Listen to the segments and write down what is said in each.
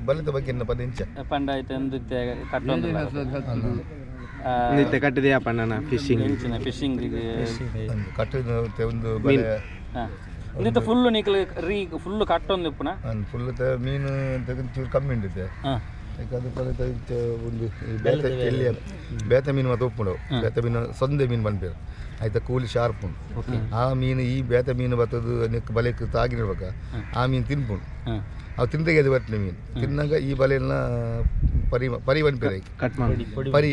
ಬಲಿತ ಬಗ್ಗೆ ಎನ್ನ ಪದಿಂಚ ಪಂಡ ಐತೆ ಒಂದಿತ್ತೆ ಕಟ್ಟೊಂದು ಇತ್ತೆ ಕಟ್ಟಿದೆ ಪಣ್ಣನ ಫಿಶಿಂಗ್ ಎಂಚಿನ ಫಿಶಿಂಗ್ ಕಟ್ಟಿದ ಒಂದು ಬಲೆ ಇಂದಿತ್ತೆ ಫುಲ್ಲು ನಿಕ್ಲು ರೀ ಫುಲ್ಲು ಕಟ್ಟೊಂದು ಇಪ್ಪುನ ಫುಲ್ ಮೀನು ಚೂರು ಕಮ್ಮಿ ಉಂಡಿದೆ ಅದು ಒಂದು ಬೇತೆ ಎಲ್ಲಿಯ ಬೇತೆ ಮೀನು ಮಾತ್ರ ಉಪ್ಪುಂಡು ಬೇತೆ ಮೀನು ಸೊಂದೆ ಮೀನು ಪನ್ಪೇರು ಆಯ್ತಾ ಕೂಲಿ ಶಾರ್ಪ್ ಉಂಡು ಆ ಮೀನು ಈ ಬೇತೆ ಮೀನು ಬರ್ತದೆ ನೆಕ್ ಬಲೆಕ್ ತಾಗಿರ್ಬೇಕ ಆ ಮೀನು ತಿನ್ಪುಂಡು ಅವು ತಿಂದಾಗೆ ಅದು ಬರ್ತದೆ ಮೀನು ತಿನ್ನಾಗ ಈ ಬಲೆಯನ್ನ ಪರಿ ಪರಿ ಪನ್ಪೇರು ಐಕ್ ಕಟ್ ಮಾಡಿ ಪರಿ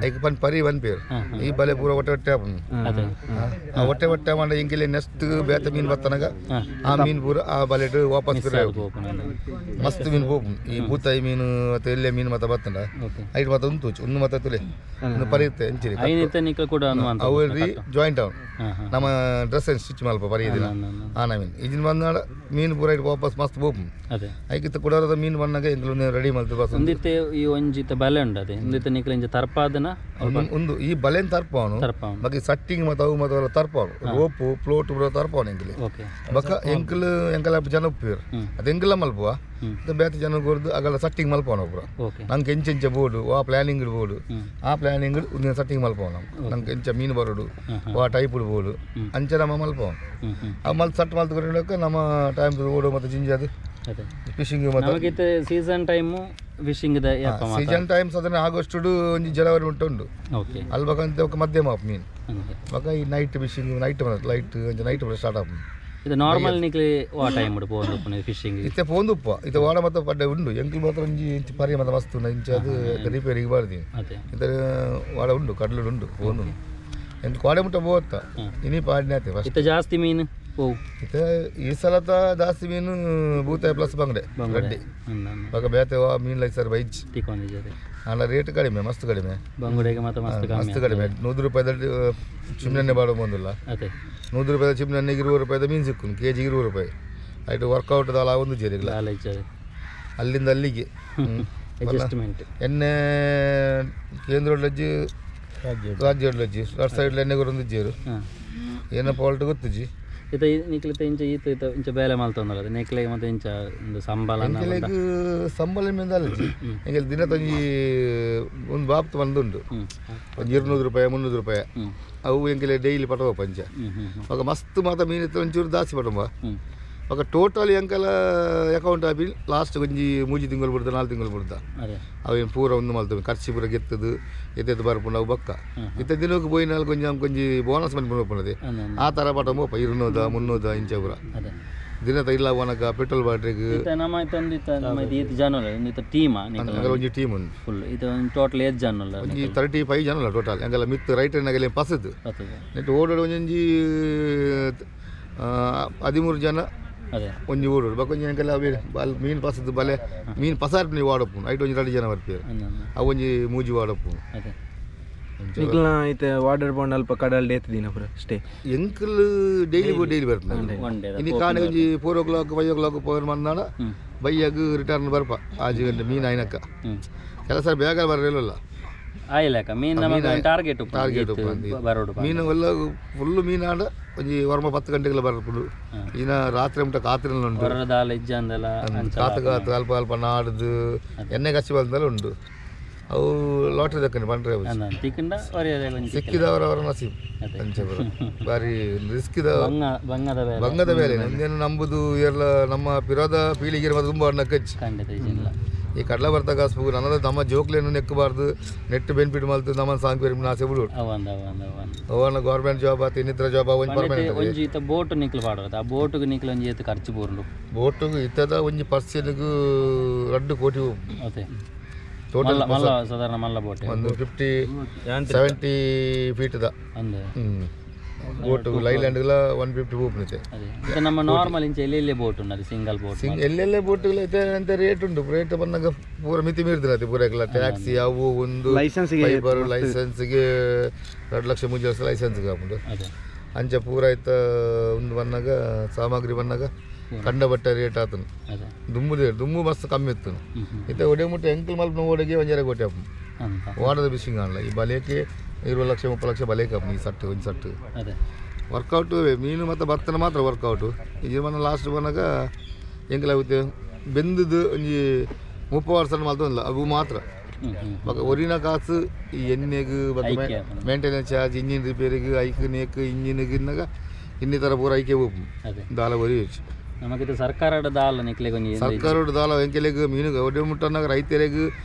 ಐಕ್ ಪನ್ ಪರಿ ಪನ್ಪೇರು ಈ ಬಲೆ ಪೂರ ಒಟ್ಟೆ ಒಟ್ಟೆ ಆಪುಂಡು ಆ ಒಟ್ಟೆ ಒಟ್ಟೆ ಮಾಡ ಇಂಕೆಲೆ ನೆಕ್ಸ್ಟ್ ಬೇತೆ ಮೀನು ಬರ್ತನಾಗ ಆ ಮೀನು ಪೂರ ಆ ಬಲೆಟ್ ವಾಪಸ್ ಮಸ್ತ್ ಮೀನು ಪೋಪುಂಡು ಈ ಬೂತಾಯಿ ಮೀನು ಮತ್ತು ಎಲ್ಲೆ ಮೀನು ಮತ್ತೆ ಬರ್ತಂಡ ಐಟ್ ಮಾತ್ರ ಉಂಟು ಒಂದು ಮಾತ್ರ ತುಲೆ ಒಂದು ಪರಿ ಇತ್ತೆ ಎಂಚಿರಿ ಐನಿತ್ತೆ ನಿಕ್ಲು ಕೂಡ ಅವು ರೀ ಜಾಯಿಂಟ್ ಅವನು ನಮ್ಮ ಡ್ರೆಸ್ ಸ್ಟಿಚ್ ಮಲ್ಪ ಪರಿ ಇದಿಲ್ಲ ಆನ ಮೀನು ಇಜಿನ ಬಂದಾಡ ಮೀನು ಪೂರ ಇಟ್ಟು ವಾಪಸ್ ಮಸ್ತ್ ಪೋಪುಂಡು ಐಕಿತ್ತ ಕುಡಾರದ ಮೀನು ಬಂದಾಗ ಎಂಕ್ಲು ರೆಡಿ ಮಲ್ತು ಬಸ್ ಒಂದಿತ್ತೆ ಈ ಒಂಜಿತ್ತ ಬಲೆ ಉಂಡು ಅದೇ ಒಂದಿತ್ತೆ ನಿಕ್ಲು ಇಂಚ ತರ್ಪಾದನ ಒಂದು ಈ ಬಲೆನ್ ತರ್ಪವನು ಬಾಕಿ ಸಟ್ಟಿಂಗ್ ಮತ್ತು ಅವು ಮತ್ತು ತರ್ಪವನು ರೋಪು ಫ್ಲೋಟ್ ಪೂರ ತರ್ಪವನು ಎಂಕ್ಲೆ ಬಕ ಎಂಕಲ್ ಎಂಕಲ ಜನ ಉಪ್ಪೇರು ಅದು ಎಂಕಲ ಮಲ್ಪುವ ಬೇತೆ ಜನ ಕೊರ್ದು ಅಗಲ ಸಟ್ಟಿಂಗ್ ಮಲ್ಪವನು ಪೂರ ನಂಗೆ ಎಂಚೆಂಚ ಬೋರ್ಡು ಆ ಪ್ಲಾನಿಂಗ್ ಬೋರ್ಡು ಆ ಪ್ಲಾನಿಂಗ್ ಒಂದು ಸಟ್ಟಿಂಗ್ ಮಲ್ಪವನು ನಂಗೆ ಎಂಚ ಮೀನು ಬರೋಡು ಆ ಟೈಪ್ ಬೋರ್ಡು ಅಂಚ ನಮ್ಮ ಮಲ್ಪವನು ಆ ಮಲ್ ಸಟ್ ಮಲ್ತು ನಮ್ಮ ಟೈಮ್ ಓಡು ಮತ್ತು ಜಿಂಜ ಅದು ಫಿಶಿಂಗ್ ಮತ್ತು season time fishing season time ಸಾಧಾರಣ ಆಗಸ್ಟ್ ಒಂಜಿ ಜನವರಿ ಉಂಟು ಓಕೆ ಅಲ್ಬಕಂತ ఒక ಮಧ್ಯಮ ಆಪ್ ಮೀನು ಬಕ ಈ ನೈಟ್ ಫಿಶಿಂಗ್ ನೈಟ್ ಲೈಟ್ ಒಂಜಿ ನೈಟ್ ಸ್ಟಾರ್ಟ್ ಆಪ್ ಇದು ನಾರ್ಮಲ್ ನಿಕ್ಲಿ ವಾ ಟೈಮ್ ಉಂಡು ಪೋಂದು ಫಿಶಿಂಗ್ ಇತ್ತೆ ಪೋಂದು ಉಪ್ಪ ಇತ್ತೆ ವಾಡ ಮತ್ತೆ ಪಡ್ಡೆ ಉಂಡು ಎಂಕಲ್ ಮಾತ್ರ ಒಂಜಿ ಇಂಚಿ ಪರಿ ಮತ್ತೆ ಮಸ್ತ್ ಉಂಡು ಇಂಚ ಅದು ರಿಪೇರಿಗೆ ಬಾರ್ದಿ ಇತ್ತೆ ವಾಡ ಉಂಡು ಕಡಲು ಉಂಡು ಪೋಂದು ಎಂಕ್ ಕೋಡೆ ಮುಟ್ಟ ಬೋತ್ತ ಇನಿ ಪಾಡಿನ ಆತೆ ಫಸ್ಟ್ ಇತ್ತೆ ಜಾಸ್ತಿ ಮೀನು ಓ ಇತ್ತೆ ಈ ಸಲತ ಜಾಸ್ತಿ ಮೀನು ಬೂತಾಯಿ ಪ್ಲಸ್ ಬಂಗಡೆ ಗಡ್ಡೆ ಬಕ ಬೇತೆ ಮೀನು ಲೈಕ್ ಸರ್ ಬೈಚ್ ಅಲ್ಲ ರೇಟ್ ಕಡಿಮೆ ಮಸ್ತ್ ಕಡಿಮೆ ಬಂಗುಡೆಗೆ ಮತ್ತೆ ಮಸ್ತ್ ಕಮ್ಮಿ ಮಸ್ತ್ ಕಡಿಮೆ 100 ರೂಪಾಯಿದಲ್ಲಿ ಚಿಮ್ನೆಣ್ಣೆ ಬಾಡ ಬಂದಿಲ್ಲ 100 ರೂಪಾಯಿದ ಚಿಮ್ನೆಣ್ಣೆಗೆ 20 ರೂಪಾಯಿದ ಮೀನು ಸಿಕ್ಕು ಕೆ ಜಿಗೆ 20 ರೂಪಾಯಿ ಆಯ್ತು ವರ್ಕೌಟ್ ಅಲ್ಲ ಒಂದು ಜೇರಿಲ್ಲ ಅಲ್ಲಿಂದ ಅಲ್ಲಿಗೆ ಅಡ್ಜಸ್ಟ್ಮೆಂಟ್ ಎಣ್ಣೆ ಕೇಂದ್ರ ರಾಜ್ಯ ಲೆಫ್ಟ್ ಸೈಡ್ ಎಣ್ಣೆ ಒಂದು ಜೇರು ಏನೋ ಫಾಲ್ಟ್ ಗೊತ್ತುಜಿ ಇತ್ತ ನಿಕ್ಲಿತ ಇಂಚ ಈತ ಇತ್ತ ಇಂಚ ಬೇಲೆ ಮಲ್ತೊಂದಲ್ಲ ನಿಕ್ಲೆಗ್ ಮತ್ತೆ ಇಂಚ ಒಂದು ಸಂಬಳ ಎಂಕಲೆಗ್ ಸಂಬಳ ಮೇಲೆ ಅಲ್ಲಜಿ ಎಂಕಲ್ ದಿನ ತೊಂಜಿ ಒಂದು ಬಾಪ್ತು ಬಂದುಂಡು ಒಂದು 200 ರೂಪಾಯಿ 300 ರೂಪಾಯಿ ಅವು ಎಂಕಲೆ ಡೈಲಿ ಪಟವ ಪಂಚ ఒక ಮಸ್ತ್ ಮಾತ ಮೀನು ಇತ್ತು ಒಂಚೂರು ಜಾಸ್ತಿ ಪಟಂಬ ఒక ಟೋಟಲ್ ಎಂಕಲ ಅಕೌಂಟ್ ಆಪಿ ಲಾಸ್ಟ್ ಒಂಜಿ 3 ತಿಂಗಳು ಬಿಡ್ದ 4 ತಿಂಗಳು ಬಿಡ್ದ ಅವೇನು ಪೂರ ಒಂದು ಮಲ್ತವೆ ಖರ್ಚು ಪೂರ ಗೆತ್ತದು ಎತ್ತೆತ್ತು ಬರ್ಪುಂಡು ಅವು ಬಕ್ಕ ಇತ್ತ ದಿನಕ್ಕೆ ಪೋಯಿನಾಲ್ ಕೊಂಚ ಕೊಂಚ ಬೋನಸ್ ಮನಿ ಪೋಪುಂಡದೆ ಆ ಥರ ಪಟ ಮೋಪ 200 300 ಇಂಚ ಪೂರ ದಿನದ ಇಲ್ಲ ಒನಕ ಪೆಟ್ರೋಲ್ ಬ್ಯಾಟ್ರಿಗೆ ಟೀಮ್ ಒಂಜಿ ಟೀಮ್ ಉಂಡು ಫುಲ್ ಇದು ಟೋಟಲ್ ಏತ್ ಜನ ಉಲ್ಲ ಒಂಜಿ 35 ಜನ ಉಲ್ಲ ಟೋಟಲ್ ಎಂಕಲ ಮಿತ್ತು ರೈಟ್ ನಗಲೆ ಪಸದು ನೆಟ್ ಓಡೋಡು ಒಂಜೊಂಜಿ 13 ಜನ ಒಂಜಿ ಓಡೋಡು ಬೊಕ ಒಂಜಿ ಎಂಕಲ ಅವೇ ಮೀನು ಪಸದು ಬಲೆ ಮೀನು ಪಸಾರ್ಪುನಿ ವಾಡಪ್ಪುಂಡು ಐಟ್ ಒಂಜಿ 2 ಜನ ಬರ್ಪೇರು ಅವು ಒಂಜಿ ಮೂಜಿ ವಾಡಪ್ಪುಂಡು ನಿಕ್ಲ್ನ ಐತೆ ವಾಟರ್ ಬಾಂಡ್ ಅಲ್ಪ ಕಡಲ್ ಡೇತ್ ದಿನ ಪೂರ ಸ್ಟೇ ಎಂಕಲ್ ಡೈಲಿ ಡೈಲಿ ಬರ್ಪುಂಡು ಇನಿ ಕಾಣೆ ಒಂಜಿ 4 o'clock 5 o'clock ಪೋರ್ ಮಂದಾಡ ಬೈಯಾಗ ರಿಟರ್ನ್ ಬರ್ಪ 5 ಗಂಟೆ ಮೀನು ಆಯ್ನಕ್ಕ ಕೆಲಸ ಬೇಗ ಬರಲಿಲ್ಲ ಆಯ್ಲಕ್ಕ ಮೀನು ನಮಗೆ ಟಾರ್ಗೆಟ್ ಟಾರ್ಗೆಟ್ ಬರೋಡು ಮೀನು ಎಲ್ಲ ಫುಲ್ಲು ಮೀನು ಆಡ ಒಂಜಿ ವರ್ಮ 10 ಗಂಟೆಗೆಲ್ಲ ಬರ್ಪುಂಡು ಇನ್ನ ರಾತ್ರಿ ಮುಟ್ಟ ಕಾತಿರಲ್ಲ ಉಂಟು ಕಾತು ಕಾತು ಅಲ್ಪ ಅಲ್ಪ ನಾಡ್ದು ಎಣ್ಣೆ ಕಚ್ಚಿ ಬಂದಲ್ಲ ಉಂಟು ಅವು ಲಾಟ್ರಿ ದಕ್ಕನೆ ಬಂದ್ರೆ ಸಿಕ್ಕಿದವರವರ ನಸೀಬ್ ಅಂಚೆ ಬಾರಿ ರಿಸ್ಕ್ ಇದ ಬಂಗದ ಬೇಲೆ ನಮ್ದೇನು ನಂಬುದು ಎಲ್ಲ ನಮ್ಮ ಪಿರೋದ ಪೀಳಿಗೆ ತುಂಬ ನಕ್ಕಚ್ಚಿ ಈ ಕಡಲ ಬರ್ತ ಕಾಸು ನನ್ನದ ನಮ್ಮ ಜೋಕ್ಲೇನು ನೆಕ್ಕಬಾರ್ದು ನೆಟ್ ಬೆನಿಫಿಟ್ ಮಲ್ತು ನಮ್ಮ ಸಾಂಗ್ ಪೇರು ಆಸೆ ಬಿಡು ಅವನ ಗೌರ್ಮೆಂಟ್ ಜಾಬ್ ಆತು ಇನ್ನಿತರ ಜಾಬ್ ಒಂಜಿ ಪರ್ಮನೆಂಟ್ ಒಂಜಿ ಇತ್ತ ಬೋಟ್ ನಿಕ್ಲು ಪಾಡೋದು ಆ ಬೋಟ್ಗೆ ನಿಕ್ಲು ಒಂಜಿ ಏತ್ ಖರ್ಚು ಬೋರ್ಲು ಬೋಟ್ಗೆ ಇತ್ತದ ಒಂಜಿ ಪರ್ಸನ್ಗೆ 2 ಕೋಟಿ ಅದೇ ಟೋಟಲ್ ಮಲ್ಲ ಸಾಧಾರಣ ಮಲ್ಲ ಬೋಟ್ ಒಂದು 50 70 ಫೀಟ್ the boat ಲೈಲ್ಯಾಂಡ್ಗಳ 150 ಬೋಟ್ ಅದೇ ನಮ್ಮ ನಾರ್ಮಲ್ ಇಂಚ ಎಲ್ಲೆಲ್ಲೇ ಬೋಟ್ ಉಂಟು ಅದು ಸಿಂಗಲ್ ಬೋಟ್ ಎಲ್ಲೆಲ್ಲೇ ಬೋಟ್ಗಳು ಐತೆ ಅಂತ ರೇಟ್ ಉಂಟು ರೇಟ್ ಬಂದಾಗ ಪೂರ ಮಿತಿ ಮೀರ್ದಿರತ್ತೆ ಪೂರ ಟ್ಯಾಕ್ಸಿ ಅವು ಒಂದು ಲೈಸೆನ್ಸ್ಗೆ ಫೈಬರ್ ಲೈಸೆನ್ಸ್ಗೆ 2 ಲಕ್ಷ 3 ಲಕ್ಷ ಲೈಸೆನ್ಸ್ಗೆ ಹಾಕೊಂಡು ಅಂಚೆ ಪೂರ ಆಯ್ತ ಒಂದು ಬಂದಾಗ ಸಾಮಗ್ರಿ ಬಂದಾಗ ಕಂಡ ಬಟ್ಟೆ ರೇಟ್ ಆತನು ದುಮ್ಮು ದುಮ್ಮು ಮಸ್ತ್ ಕಮ್ಮಿ ಇತ್ತು ಇತ್ತೆ ಒಡೆ ಮುಟ್ಟೆ ಎಂಕಲ್ ಮಲ್ಪ ಓಡೆಗೆ 1.5 ಕೋಟಿ ಆಪು ವಾಡದ ಬಿಸಿಂಗ್ ಅಲ್ಲ ಈ ಬಲೆಗೆ 20 ಲಕ್ಷ 30 ಲಕ್ಷ ಬಲೆಗೆ ಆಪು ಈ ಸಟ್ಟು ಒಂದು ಸಟ್ಟು ವರ್ಕೌಟು ಮೀನು ಮತ್ತು ಭತ್ತನ ಮಾತ್ರ ವರ್ಕೌಟು ಈ ಜೀವನ ಲಾಸ್ಟ್ ಬಂದಾಗ ಎಂಕಲ್ ಆಗುತ್ತೆ ಬೆಂದದ್ದು ಒಂಜಿ 30 ವರ್ಷ ಮಲ್ತೊಂದಿಲ್ಲ ಅವು ಮಾತ್ರ. ಬೊಕ ಒರಿನ ಕಾಸು ಈ ಎಣ್ಣೆಗ್ ಬೊಕ ಮೇಂಟೆನೆನ್ಸ್ ಚಾರ್ಜ್ ಇಂಜಿನ್ ರಿಪೇರಿಗೆ ಐಕ್ ನೇಕ್ ಇಂಜಿನ್ಗ್ ಇನ್ನಗ ಇನ್ನಿತರ ಪೂರ ಐಕೆ ಹೋಪು ದಾಲ ಒರಿ ನಮಗಿದು ಸರ್ಕಾರದ ದಾಲ ನಿಕ್ಲೆಗ್ ಒಂಜಿ ಸರ್ಕಾರದ ದಾಲ ಎಂಕೆಲೆಗ್ ಮೀನು ಒಡೆ ಮುಟ್ಟನಾಗ ರೈತರೆಗ್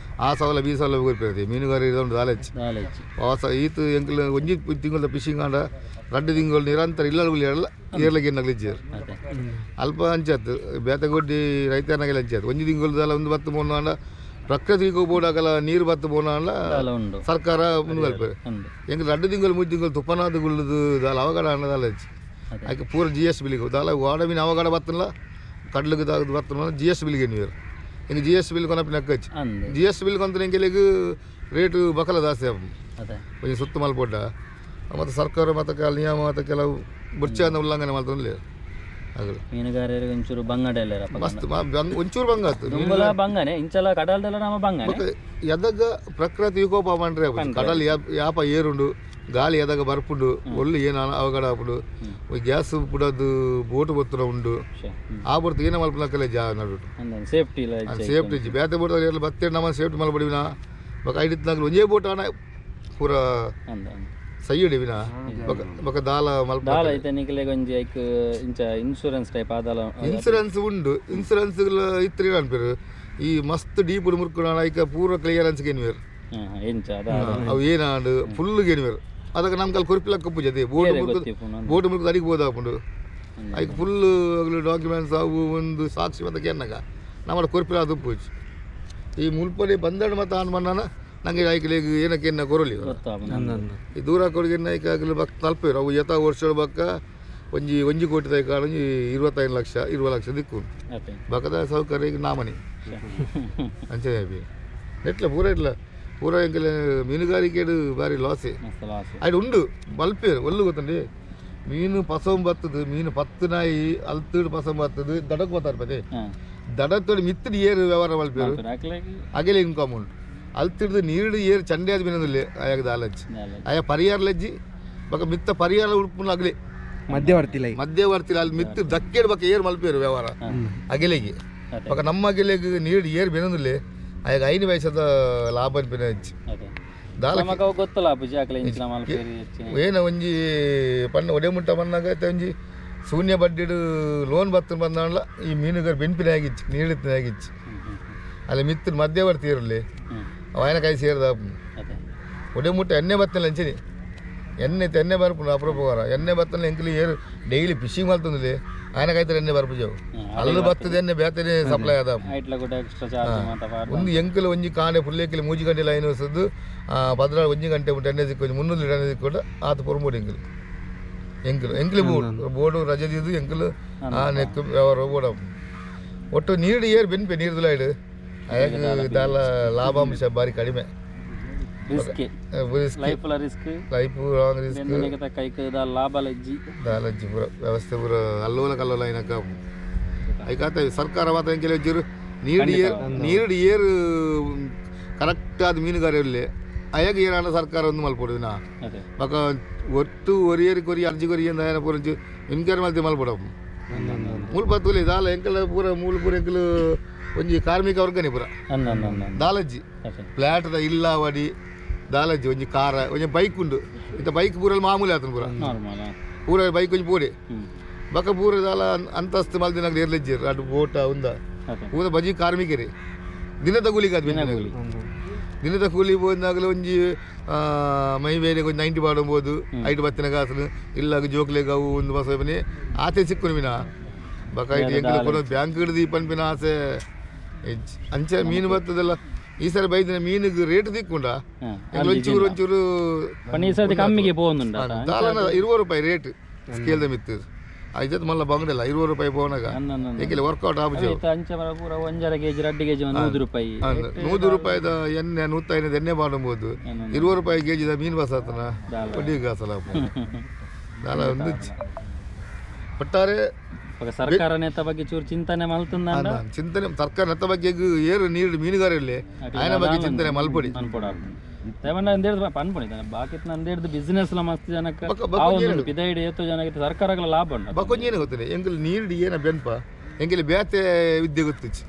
ಆ ಸವಲ ಬಿ ಸವಲ ಕೊರ್ಪೆರ್ ಮೀನುಗಾರರಿಗೆ ದಾಲ ಹೆಚ್ಚು ಆ ಈತ್ ಎಂಕಲ್ ಒಂಜಿ ತಿಂಗಳ ಫಿಶಿಂಗ್ ಆಂಡ 2 ತಿಂಗಳು ನಿರಂತರ ಇಲ್ಲ ಏರ್ಲಗೆ ನಗಲಿಜ್ಜೇರು ಅಲ್ಪ ಅಂಚಾತು ಬೇತಗೊಡ್ಡಿ ರೈತರನಾಗೆಲ್ಲ ಅಂಚಾತು ಒಂಜಿ ತಿಂಗಳು ದಾಲ ಒಂದು ಬತ್ತು ಪೋನ ಆಂಡ ಪ್ರಕೃತಿಗೆ ಬೋಡಾಗಲ ನೀರು ಬತ್ತು ಪೋನ ಆಂಡ ಸರ್ಕಾರ ಮುಂದುವಲ್ಪೆರ್ ಎಂಕ್ 2 ತಿಂಗಳು 3 ತಿಂಗಳು ತುಪ್ಪನಾದ ಗುಳ್ಳದು ದಾಲ ಅವಘಡ ಆಂಡ ದಾಲ ಹೆಚ್ಚು ಅದಕ್ಕೆ ಪೂರ ಜಿ ಎಸ್ ಬಿಲ್ಲಿಗೆ ದಾಲ ವಾಡ ಮೀನು ಅವಘಡ ಬತ್ತಲ್ಲ ಕಡ್ಲಿಗೆ ದಾಗದು ಬತ್ತಲ್ಲ ಜಿ ಎಸ್ ಬಿಲ್ಲಿಗೆ ನೀರು ಇನ್ನು ಜಿ ಎಸ್ ಬಿಲ್ ಕೊನಪಿನ ಹಚ್ಚಿ ಜಿ ಎಸ್ ಬಿಲ್ ಕೊಂತ ಎಂಕೆಲೆಗ್ ರೇಟ್ ಬಕಲ ಜಾಸ್ತಿ ಆಪುಂಡು ಒಂಜಿ ಸುತ್ತು ಮಲ್ಪೊಡ್ಡ ಮತ್ತು ಸರ್ಕಾರ ಮತ್ತು ಕೆಲ ನಿಯಮ ಮತ್ತು ಕೆಲವು ಬುರ್ಚಾದ ಉಲ್ಲಂಘನೆ ಮಲ್ತೊಂದು ಆಗಲು ಮೀನುಗಾರರಿಗೆ ಒಂಚೂರು ಬಂಗಡೆ ಮಸ್ತ್ ಒಂಚೂರು ಬಂಗ ಆತು ಬಂಗನೆ ಇಂಚಲ ಕಡಲ್ದೆಲ್ಲ ನಮ್ಮ ಬಂಗನೆ ಎದಗ ಪ್ರಕೃತಿ ವಿಕೋಪ ಪಂಡ್ರೆ ಕಡಲ್ ಯಾಪ ಏರುಂಡು ಗಾಳಿ ಎದಾಗ ಬರ್ಪುಂಡು ಒಳ್ಳೆ ಏನು ಅವಘಡ ಆಪುಂಡು ಗ್ಯಾಸ್ ಪುಡದು ಬೋಟ್ ಬತ್ತುನ ಉಂಡು ಆ ಬೊರ್ತು ಏನ ಮಲ್ಪನಕ್ಕಲೆ ಜಾ ನಡುಟು ಸೇಫ್ಟಿ ಸೇಫ್ಟಿ ಇಜ್ಜಿ ಬೇತೆ ಬೋಟ್ ಎಲ್ಲ ಬತ್ತೇಡು ನಮ್ಮ ಸೇಫ್ಟಿ ಮಲ್ಪಡಿವಿನ ಬೊಕ ಐಡಿತ್ನಾಗಲು ಒಂಜೇ ಬೋಟ್ ಆನ ಪೂರ ಸೈಯಡಿ ವಿನ ಬೊಕ ಬೊಕ ದಾಲ ಮಲ್ಪ ದಾಲ ಐತೆ ನಿಕ್ಲೆಗ್ ಒಂಜಿ ಐಕ್ ಇಂಚ ಇನ್ಶೂರೆನ್ಸ್ ಟೈಪ್ ಆದಾಲ ಇನ್ಶೂರೆನ್ಸ್ ಉಂಡು ಇನ್ಶೂರೆನ್ಸ್ ಇತ್ತಿರಿ ಅನ್ಪೇರು ಈ ಮಸ್ತ್ ಡೀಪ್ ಮುರ್ಕುಣ ಐಕ ಪೂರ ಕ್ಲಿಯರೆನ್ಸ್ ಗೆನ್ವೇರ್ ಎಂಚ ಅವು ಏನಾಂಡು ಫುಲ್ ಗೆನ್ವೇರ್ ಅದಕ್ಕೆ ನಮ್ಮ ಕಲ್ ಕೊರ್ಪಿಲಕ್ಕ ಪೂಜೆ ಬೋಟ್ ಮುರ್ಕು ಬೋಟ್ ಮುರ್ಕು ಅಡಿಗೆ ಬೋದಾಪುಂಡು ಐಕ್ ಫುಲ್ ಡಾಕ್ಯುಮೆಂಟ್ಸ್ ಅವು ಒಂದು ಸಾಕ್ಷಿ ಮತ್ತೆ ಕೇರ್ನಾಗ ನಮ್ಮ ಕೊರ್ಪಿಲ ಅದು ಪೂಜೆ ಈ ಮುಲ್ಪಡಿ ಬಂದಡು ಮತ್ತು ಆನ್ ಮಣ್ಣನ ನಂಗೆ ಐಕ್ಲೆಗ್ ಏನಕ್ಕೆ ಏನ ಕೊರಲಿ ಈ ದೂರ ಕೊಡುಗೆ ಐಕ ಆಗಲಿ ಬಕ್ ತಲುಪಿರು ಅವು ಯಥ ವರ್ಷ ಬಕ್ಕ ಒಂಜಿ ಒಂಜಿ ಕೋಟಿ ತೈಕ ಒಂಜಿ 25 ಲಕ್ಷ 20 ಲಕ್ಷ ದಿಕ್ಕು ಬಕದ ಸೌಕರ್ಯ ಈಗ ನಾಮನಿ ಅಂಚನೆ ಎಟ್ಲ ಪೂರ ಇಟ್ಲ ಪೂರ ಎಂಕಲೆ ಮೀನುಗಾರಿಕೆಡು ಭಾರಿ ಲಾಸೆ ಆಯ್ತು ಉಂಡು ಮಲ್ಪೇರು ಒಲ್ಲು ಗೊತ್ತಂడి ಮೀನು ಪಸಂ ಬತ್ತದು ಮೀನು ಪತ್ತು ನಾಯಿ ಅಲ್ತುಡು ಪಸಂ ಬತ್ತದು ದಡಕ್ಕೆ ಬರ್ತಾರೆ ಪದೇ ದಡತ್ತೋಡಿ ಮಿತ್ತಡಿ ಏರು ವ್ಯವಹಾರ ಮಲ್ಪೇರು ಅಗೆಲೆ ಇನ್ಕಮ್ ಉಂಟು ಅಲ್ತಿಡ್ದು ನೀರು ಏರು ಚಂಡೆ ಆದ ಮೀನದಲ್ಲಿ ಆಯಾಗ ದಾಲಜ್ಜಿ ಆಯಾ ಪರಿಹಾರ ಲಜ್ಜಿ ಬಕ ಮಿತ್ತ ಪರಿಹಾರ ಉಡ್ಪುನ ಅಗಲೆ ಮಧ್ಯವರ್ತಿ ಮಧ್ಯವರ್ತಿ ಅಲ್ಲಿ ಮಿತ್ತು ದಕ್ಕೇಡು ಬಕ ಏರು ಮಲ್ಪೇರು ವ್ಯವಹಾರ ಅಗೆಲೆಗೆ ಬಕ ನಮ್ಮ ಅಗೆಲೆಗೆ ನೀರು ಏರು ಬೆನೊಂದಿಲ್ಲ ಆಯಾಗ 5 ಪೈಸದ ಲಾಭ ಬೆನ ಹೆಚ್ಚು ಏನ ಒಂಜಿ ಪಣ್ಣ ಒಡೆ ಮುಟ್ಟ ಬಂದಾಗ ಒಂಜಿ ಶೂನ್ಯ ಬಡ್ಡಿಡು ಲೋನ್ ಬತ್ತ ಬಂದಾಣಲ್ಲ ಈ ಮೀನುಗಾರ ಬೆನ್ಪಿನ ಆಗಿಚ್ಚು ನೀಡಿತ್ತಿನ ಆಗಿಚ್ಚು ಅಲ್ಲಿ ಮಿತ್ತು ಮಧ್ಯವರ್ತಿ ಇರಲಿ ಅವ ಕೈ ಸೇರಿದ ಒಡೆ ಮುಟ್ಟ ಎಣ್ಣೆ ಬತ್ತಲ್ಲ ಅಂಚಿನಿ ಎಣ್ಣೆ ಎಣ್ಣೆ ಬರ್ಪುಂಡು ಅಪರೂಪಕಾರ ಎಣ್ಣೆ ಬತ್ತಲ್ಲ ಎಂಕಲಿ ಏರು ಡೈಲಿ ಫಿಶಿಂಗ್ ಮಲ್ತೊಂದಿಲ್ಲ ಆಯನಕೈತಾರೆ ಎಣ್ಣೆ ಬರ್ಪುಜವು ಅಲ್ಲು ಬತ್ತದ ಎಣ್ಣೆ ಬೇತನೆ ಸಪ್ಲೈ ಆದ ಒಂದು ಎಂಕಲ್ ಒಂಜಿ ಕಾಣೆ ಪುಲ್ಲೇಕಿಲಿ 3 ಗಂಟೆ ಲೈನ್ ವಸದ್ದು 14 1 ಗಂಟೆ ಮುಟ್ಟ ಎಣ್ಣೆ ಸಿಕ್ಕು 300 ಲೀಟರ್ ಎಣ್ಣೆ ಸಿಕ್ಕು ಆತ ಪೊರ್ಮೋಡು ಎಂಕಲ್ ಎಂಕಲ್ ಎಂಕಲಿ ಬೋರ್ಡ್ ಬೋರ್ಡು ರಜೆ ದಿದ್ದು ಎಂಕಲ್ ಆ ನೆಕ್ ವ್ಯವಹಾರ ಬೋರ್ಡ್ ಒಟ್ಟು ನೀರು ಏರು ಬೆನ್ಪೆ ನೀರ್ದುಲ ಇಡು ಆಯಾಗ ದಾಲ ಲಾಭಾಂಶ ಭಾರಿ ಕಡಿಮೆ ಲೈಫ್ ಲಾಂಗ್ ರಿಸ್ಕ್ ದಾಲಜ್ಜಿ ಪೂರ ವ್ಯವಸ್ಥೆ ಪೂರ ಅಲ್ಲೋಲ ಕಲ್ಲೋಲ అయినాక ಐಕಾತ ಸರ್ಕಾರ ಮಾತ್ರ ಎಂಕೆಲ ಒಂಚೂರು ನೀರು ಏರು ನೀರು ಏರು ಕರೆಕ್ಟ್ ಆದ ಮೀನುಗಾರ ಇರಲಿ ಅಯಾಗ ಏರಾನ ಸರ್ಕಾರ ಒಂದು ಮಲ್ಪೊಡು ನಾ ಬೊಕ ಒಟ್ಟು ಒರಿಯರಿ ಕೊರಿ ಅರ್ಜಿ ಕೊರಿ ಏನು ಪೂರ ಒಂಚೂರು ಎನ್ಕ್ವೈರಿ ಮಲ್ತಿ ಮಲ್ಪೊಡಪ್ಪ ಮೂಲ ಪತ್ತುಲಿ ದಾಲ ಎಂಕಲ ಪೂರ ಮೂಲ ಪೂರ ಎಂಕಲು ಒಂಜಿ ಕಾರ್ಮಿಕ ವರ್ಗನೆ ಪೂರ ದಾಲಜ್ಜಿ ಫ್ಲಾಟ್ದ ಇಲ್ಲ ವಡಿ ದಾಲಜ್ಜಿ ಒಂಜಿ ಕಾರ ಒಂಜಿ ಬೈಕ್ ಉಂಡು ಇಂಥ ಬೈಕ್ ಪೂರಲ್ಲಿ ಮಾಮೂಲಿ ಆತನ ಪೂರ ಪೂರ ಬೈಕ್ ಒಂಜಿ ಪೂರೆ ಬಕ ಪೂರ ದಾಲ ಅಂತಸ್ತು ಮಲ್ದಿನಾಗ ಇರ್ಲಿಜ್ಜಿರ್ ಅటు ಬೋಟ ಉಂದ ಪೂರ ಬಜಿ ಕಾರ್ಮಿಕರೇ ದಿನದ ಕೂಲಿಗೆ ಅದು ದಿನದ ಕೂಲಿ ಹೋದಾಗಲೂ ಒಂಜಿ ಮೈ ಬೇರೆ ಒಂಜಿ 90 ಪಾಡಬಹುದು ಐಟು ಬತ್ತಿನ ಕಾಸು ಇಲ್ಲ ಜೋಕ್ಲೆಗ್ ಅವು ಒಂದು ಬಸ ಬನ್ನಿ ಆತೆ ಸಿಕ್ಕುನು ಮಿನ ಬಕ ಐಟು ಎಂಕಲ್ ಕೊಡೋದು ಬ್ಯಾಂಕ್ ಹಿಡ್ದು ಪನ್ಪಿನ ಆಸೆ ಅಂಚೆ ಮೀನು ಬರ್ತದಲ್ಲ ಈ ಸರಿ ಬೈದಿನ ಮೀನಿಗೆ ರೇಟ್ ದಿಕ್ಕುಂಡ ಒಂಚೂರು ಒಂಚೂರು ಕಮ್ಮಿಗೆ ಪೋಂದುಂಡ ದಾಲನ 20 ರೂಪಾಯಿ ರೇಟ್ ಸ್ಕೇಲ್ದ ಮಿತ್ತು ಐದತ್ತು ಮಲ್ಲ ಬಂಗಡಿಲ್ಲ 20 ರೂಪಾಯಿ ಪೋನಾಗ ಎಂಕಲೆ ವರ್ಕೌಟ್ ಆಪುಜಿ ಪೂರ 1.5 ಕೆಜಿ 2 ಕೆಜಿ 100 ರೂಪಾಯಿ 100 ರೂಪಾಯಿದ ಎಣ್ಣೆ 105 ಎಣ್ಣೆ ಮಾಡಬಹುದು 20 ರೂಪಾಯಿ ಕೆಜಿದ ಮೀನು ಬಸಾತನ ಬಡ್ಡಿ ಕಾಸಲ ದಾಲ ಒಂದು ಒಟ್ಟಾರೆ ಸರ್ಕಾರ ನೆತ್ತ ಬಗ್ಗೆ ಚೂರು ಚಿಂತನೆ ಮಲ್ತುಂದ ಚಿಂತನೆ ಸರ್ಕಾರ ನೆತ್ತ ಬಗ್ಗೆ ಏರು ನೀರು ಮೀನುಗಾರ ಇರಲಿ ఆయన ಬಗ್ಗೆ ಚಿಂತನೆ ಮಲ್ಪೊಡಿ ಪನ್ಪೊಡಿ ಬಾಕಿ ನಂದೇಡ್ದು ಬಿಸ್ನೆಸ್ ಲ ಮಸ್ತ್ ಜನಕ್ಕೆ ಪಿದೈಡ್ ಏತೋ ಜನಕ್ಕೆ ಸರ್ಕಾರಗಳ ಲಾಭ ಉಂಟು ಬಕ್ಕೊಂಜಿ ಏನು ಗೊತ್ತಿಲ್ಲ ಎಂಕಲ್ ನೀರು ಏನ ಬೆನ್ಪ ಎಂಕಲ್ ಬೇತೆ ವಿದ್ಯೆ ಗೊತ್ತಿಚ್ಚು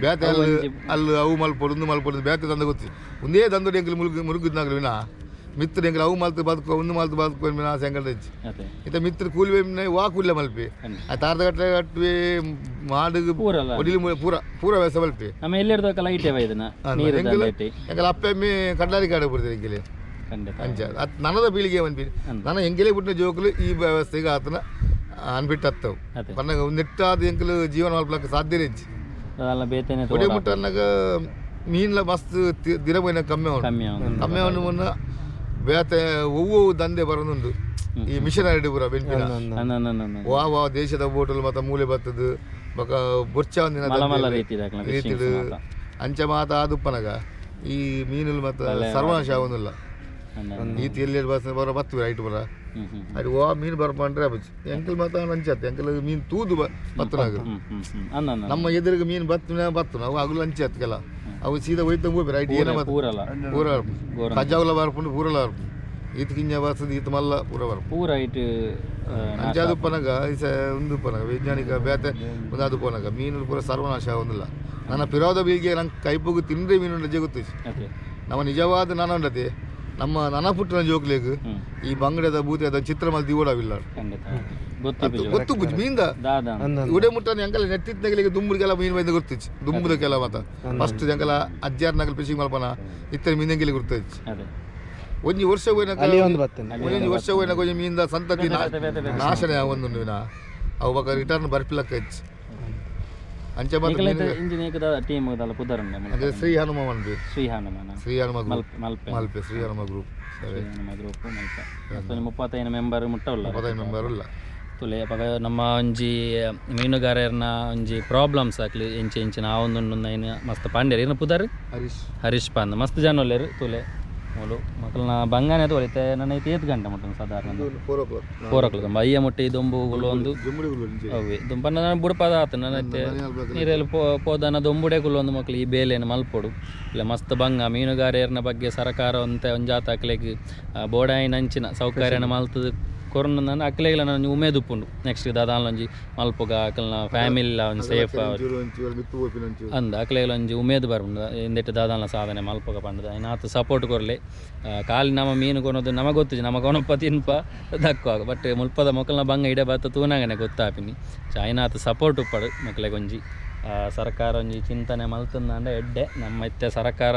ಬೇತೆ ಅಲ್ಲಿ ಅಲ್ಲಿ ಅವು ಮಲ್ಪೊಡು ಉಂದು ಮಲ್ಪೊಡು ಬೇತೆ ದಂದ ಗೊತ್ತಿ ಒಂದೇ ದಂದೊಡು ಎಂಕಲ್ ಮುರುಗು ಮುರುಗುದ್ನಾಗಲು ವಿನ ಮಿತ್ರ ಎಂಕಲ್ ಅವು ಮಲ್ತು ಬದುಕೋ ಉಂದು ಮಲ್ತು ಬದುಕೋ ವಿನ ಸಂಕಟ ಹೆಚ್ಚು ಇತ್ತ ಮಿತ್ರ ಕೂಲಿ ವಾ ಕೂಲಿ ಮಲ್ಪಿ ಆ ತಾರದ ಕಟ್ಟಲೆ ಕಟ್ಟುವೆ ಮಾಡು ಒಡಿಲು ಪೂರ ಪೂರ ವ್ಯವಸ್ಥೆ ಮಲ್ಪಿ ನಮ್ಮ ಎಲ್ಲಿರ್ದಕ್ಕ ಲೈಟ್ ಇದನ್ನ ನೀರು ಎಂಕಲ್ ಅಪ್ಪೆ ಕಡ್ಲಾರಿ ಕಾಡು ಬಿಡ್ತಾರೆ ಎಂಕಲೆ ಅಂಚ ಅತ್ ನನದ ಪೀಳಿಗೆ ಮನ್ಪಿ ನನ್ನ ಎಂಕೆಲೆ ಬಿಟ್ಟಿನ ಜೋಕುಲು ಈ ವ್ಯವಸ್ಥೆಗೆ ಆತನ ಅನ್ಬಿಟ್ಟು ಹತ್ತವು ಪನ್ನಗ ನೆಟ್ಟಾದ ಎಂಕಲು ಜೀವನ ಮಲ್ಪಲಕ್ಕೆ ಸಾಧ್ಯ ಹೆಚ್ಚು ಒಡೆ ಮುಟ್ಟ ಅನ್ನಗ ಮೀನ್ಲ ಮಸ್ತ್ ದಿನ ಪೋಯಿನ ಕಮ್ಮಿ ಅವನು ಕಮ್ಮಿ ಅವನು ಮುನ್ನ ಬೇತೆ ಒವ್ವು ದಂಧೆ ಬರೋದುಂಡು ಈ ಮಿಷನರಿ ಪೂರ ಬೆನ್ಪಿನ ವಾ ವಾ ದೇಶದ ಬೋಟಲ್ ಮತ್ತ ಮೂಲೆ ಬರ್ತದ ಬೊಕ ಬೊರ್ಚಾವಂದಿನ ರೀತಿಡು ಅಂಚ ಮಾತ ಆದುಪ್ಪನಗ ಈ ಮೀನುಲು ಮತ್ತ ಸರ್ವನಾಶ ಆವೊಂದಿಲ್ಲ ಈ ಎಲ್ಲಿ ಬಸ್ ಬರ ಬತ್ತು ರೈಟ್ ಬರ ಅದು ವಾ ಮೀನು ಬರ್ಪಂಡ್ರೆ ಅಬಚ್ಚಿ ಎಂಕಲ್ ಮಾತ ಅಂಚಾತ್ ಎಂಕಲ್ ಮೀನು ತೂದು ಬತ್ತನಾಗ ನಮ್ಮ ಎದುರಿಗೆ ಮೀನು ಬತ್ತು ಬತ್ತು ನಾವು ಅಗುಲು ಅಂಚಾತ್ ಕೆಲ ಅವು ಸೀದಾ ಹೋಯ್ತು ಹೋಗಿ ರೈಟ್ ಏನ ಪೂರ ಕಜಾವುಲ ಬರ್ಪುಂಡು ಪೂರಲ ಬರ್ಪುಂಡು ಈತ ಕಿಂಜ ಬರ್ತದೆ ಈತ ಮಲ್ಲ ಪೂರ ಬರ್ಪು ಪೂರ ಐಟ್ ಅಂಚಾದು ಪನಗ ಈಸ ಒಂದು ಪನಗ ವೈಜ್ಞಾನಿಕ ಬೇತೆ ಒಂದು ಅದು ಪೋನಗ ಮೀನು ಪೂರ ಸರ್ವನಾಶ ಆವೊಂದಿಲ್ಲ ನನ್ನ ಪಿರೋದ ಬೀಗೆ ನಂಗೆ ಕೈಪುಗು ತಿಂದ್ರೆ ಮೀನು ರಜೆ ಗೊತ್ತು ನಮ್ಮ ನಿಜವಾದ ನಾನು ಉಂಡತೆ ನಮ್ಮ ನನ ಪುಟ್ಟನ ಜೋಕ್ಲೇಗ್ ಈ ಬಂಗಡದ ಬೂತೆದ ಚಿತ್ರ ಮಲ್ ದಿವಡವಿಲ್ಲ ಗೊತ್ತು ಬುಜ್ಜಿ ಮೀನ್ದ ಉಡೆ ಮುಟ್ಟನ ಎಂಕಲ ನೆಟ್ಟಿತ್ನಗಲಿಗೆ ದುಂಬುರಿಗೆಲ್ಲ ಮೀನು ಬಂದು ಗೊತ್ತಿಚ್ಚು ದುಂಬುದಕ್ಕೆಲ್ಲ ಮಾತ ಫಸ್ಟ್ ಎಂಕಲ ಅಜ್ಜಾರ್ ನಗಲ್ ಫಿಶಿಂಗ್ ಮಲ್ಪನ ಇತ್ತರ ಮೀನಂಗೆಲಿ ಗುರ್ತಿಚ್ಚು ಒಂಜಿ ವರ್ಷ ಹೋಯ್ನಕ ಒಂಜಿ ವರ್ಷ ಹೋಯ್ನಕ ಒಂಜಿ ಮೀನ್ದ ಸಂತತಿ ನಾಶನೆ ಒಂದು ವಿನ ಅವು ಬಕ ರಿಟರ್ನ್ ಬರ್ಪಿಲಕ್ಕ ಹೆಚ್ಚು ಅಂಚೆ ಟೀಮ್ ಶ್ರೀ ಹನುಮ ಶ್ರೀ ಹನುಮಾನ ಶ್ರೀ ಹನುಮ ಮಲ್ಪೆ ಮಲ್ಪೆ ಶ್ರೀ ಹನುಮ ಗ್ರೂಪ್ ಶ್ರೀ ಹನುಮ ಗ್ರೂಪ್ ಮಲ್ಪೆ 35 ಮೆಂಬರ್ ಮುಟ್ಟವಲ್ಲ 35 ಮೆಂಬರ್ ಇಲ್ಲ ತುಲೆ ಅಪಗ ನಮ್ಮ ಒಂಜಿ ಮೀನುಗಾರರ್ನ ಒಂಜಿ ಪ್ರಾಬ್ಲಮ್ಸ್ ಆಕ್ಲಿ ಎಂಚೆ ಎಂಚಿನ ಆ ಒಂದು ಮಸ್ತ್ ಪಾಂಡ್ಯರು ಏನು ಪುದರ್ ಹರೀಶ್ ಹರೀಶ್ ಪಾಂದ್ ಮಸ್ತ್ ಜನ ಒಲ್ಲೇರು ತುಲೆ ಮೂಲು ಮಕ್ಕಳನ್ನ ಬಂಗಾನೆ ತೋರಿತೆ ನನ್ನ ಏತ್ ಗಂಟೆ ಮುಟ್ಟುನು ಸಾಧಾರಣ 4 o'clock 4 o'clock ಅಯ್ಯ ಮುಟ್ಟಿ ದೊಂಬುಗಳು ಒಂದು ಅವೇ ದುಂಬನ್ನ ನಾನು ಬುಡಪಾದ ಆತ ನನ್ನ ನೀರಲ್ಲಿ ಪೋದನ ದೊಂಬುಡೆ ಒಂದು ಮಕ್ಕಳು ಈ ಬೇಲೆಯನ್ನು ಮಲ್ಪೊಡು ಇಲ್ಲ ಮಸ್ತ್ ಬಂಗ ಮೀನುಗಾರಿಯರ್ನ ಬಗ್ಗೆ ಸರ್ಕಾರ ಒಂತೆ ಒಂಜಾತ ಅಕ್ಲೆಗ್ ಬೋಡಾಯಿನ ಅಂಚಿನ ಸೌಕರ್ಯನ ಮಲ್ತದ ಕೊರೊನ ಅಕ್ಲೆಗ್ಲ ನಾನು ಉಮೇದುಪ್ಪುಂಡು ನೆಕ್ಸ್ಟ್ ದಾದಾಲೊಂಜಿ ಮಲ್ಪುಗ ಅಕಲ್ನ ಫ್ಯಾಮಿಲಿ ಒಂಜಿ ಸೇಫ್ ಅಂದ ಅಕ್ಲೆಗ್ಲ ಒಂಜಿ ಉಮೇದು ಬರ್ಪುಂಡು ಇಂದೆಟ್ ದಾದಾಲ್ನ ಸಾಧನೆ ಮಲ್ಪುಗ ಪಂಡದ ಆತ ಸಪೋರ್ಟ್ ಕೊರ್ಲೆ ಖಾಲಿ ನಮ್ಮ ಮೀನು ಕೊನೋದು ನಮಗೆ ಗೊತ್ತಿಜಿ ನಮ ಕೊನೊಪ್ಪ ತಿನ್ಪ ದಕ್ಕುವಾಗ ಬಟ್ ಮುಲ್ಪದ ಮೊಕ್ಕಲ್ನ ಬಂಗ ಇಡ ಬತ್ತ ತೂನಾಗನೆ ಗೊತ್ತಾಪಿನಿ ಐನಾತ ಸಪೋರ್ಟ್ ಉಪ್ಪಡು ಮಕ್ಕಳಿಗೆ ಒಂಜಿ ಸರ್ಕಾರ ಒಂಜಿ ಚಿಂತನೆ ಮಲ್ತಂದಾಂಡ ಎಡ್ಡೆ ನಮ್ಮ ಇತ್ತೆ ಸರ್ಕಾರ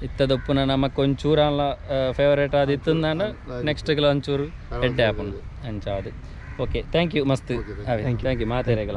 ಇತ್ತದೊಪ್ಪುನ ನಮಕ್ ಒಂಚೂರಲ್ಲ ಫೇವರೇಟ್ ಅದು ಇತ್ತಂದಾಂಡ ನೆಕ್ಸ್ಟ್ ಒಂಚೂರು ಎಡ್ಡೆ ಆಪುಂಡು ಅಂಚ ಅದು ಓಕೆ thank you ಮಸ್ತ್ thank you ಮಾತೇರೆಗಲ.